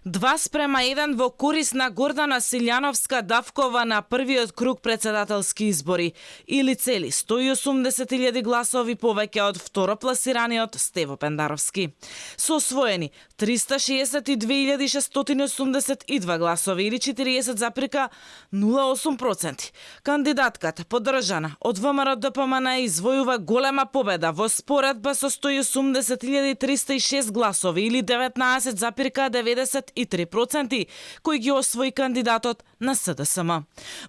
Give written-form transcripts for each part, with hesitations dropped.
2:1 во корис на Гордана Силјановска-Давкова на првиот круг претседателски избори, или цели 180.000 гласови повеќе од второпласираниот Стево Пендаровски. Со освоени 362.682 гласови или 40,08%. Кандидатката, поддржана од ВМРО-ДПМН, извојува голема победа во споредба со 180.306 гласови или 19,93%, кои ги освои кандидатот на СДСМ.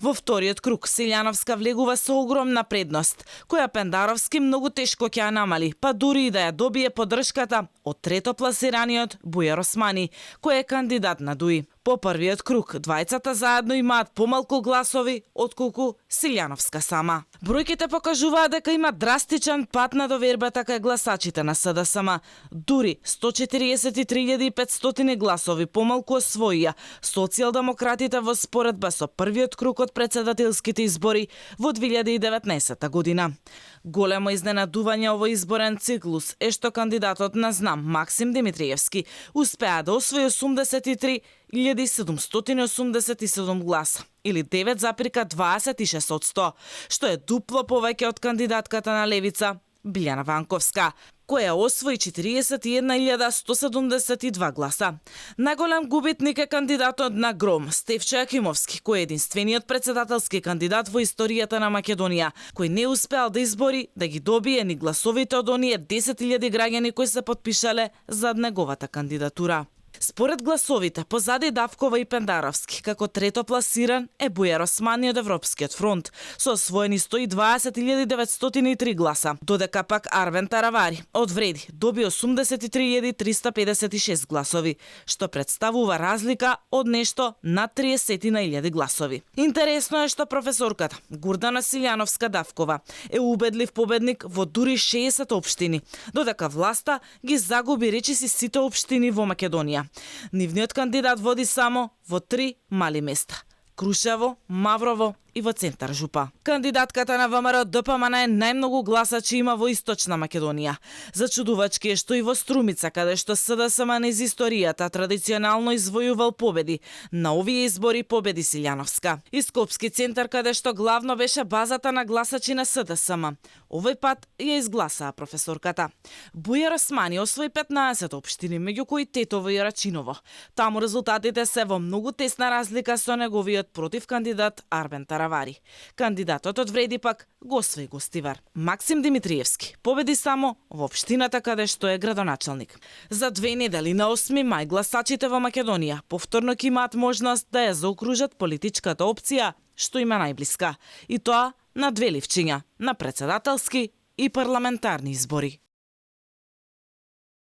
Во вториот круг Силјановска влегува со огромна предност, која Пендаровски многу тешко ќе ја намали, па дури и да ја добие поддршката од третопласираниот Бујар Османи, кој е кандидат на ДУИ. По првиот круг, двајцата заедно имаат помалку гласови отколку Силјановска сама. Бројките покажуваат дека има драстичен пат на довербата кај гласачите на СДСМ. Дури 143.500 гласови помалку освоија социјалдемократите во споредба со првиот круг од претседателските избори во 2019 година. Големо изненадување овој изборен циклус е што кандидатот на ЗНАМ Максим Димитриевски успеа да освои 83.787 гласа или 9,26%, што е дупло повеќе од кандидатката на Левица Билјана Ванковска, која освои 41.172 гласа. Најголем губитник е кандидатот на ГРОМ, Стефчо Јакимовски, кој е единствениот претседателски кандидат во историјата на Македонија, кој не успеал да избори да ги добие ни гласовите од оние 10.000 граѓани кои се потпишале за неговата кандидатура. Според гласовите, позади Давкова и Пендаровски, како трето пласиран е Бујар Османи од Европскиот фронт, со освоени 120.903 гласа, додека пак Арвен Таравари од Вреди доби 83.356 гласови, што представува разлика од нешто над 30.000 гласови. Интересно е што професорката Гордана Силјановска-Давкова е убедлив победник во дури 60 општини, додека власта ги загуби речиси сите општини во Македонија. Нивниот кандидат води само во 3 мали места: Крушево, Маврово и во Центар Жупа. Кандидатката на ВМРО-ДПМН е најмногу гласачи има во Источна Македонија. Зачудувачки е што и во Струмица, каде што СДСМ низ историјата традиционално извојувал победи, на овие избори победи Силјановска. И Скопски центар, каде што главно беше базата на гласачи на СДСМ. Овој пат ја изгласаа професорката. Бујар Османи освои 15 општини, меѓу кои Тетово и Рачиново. Таму резултатите се во многу тесна разлика со неговиот против кандидат Арбен Таравари. Кандидатот од Вреди пак го освои Гостивар. Максим Димитриевски победи само во општината каде што е градоначалник. За 2 недели на 8 мај гласачите во Македонија повторно ќе имаат можност да ја заокружат политичката опција што има најблиска, и тоа на 2 ливчиња, на претседателски и парламентарни избори.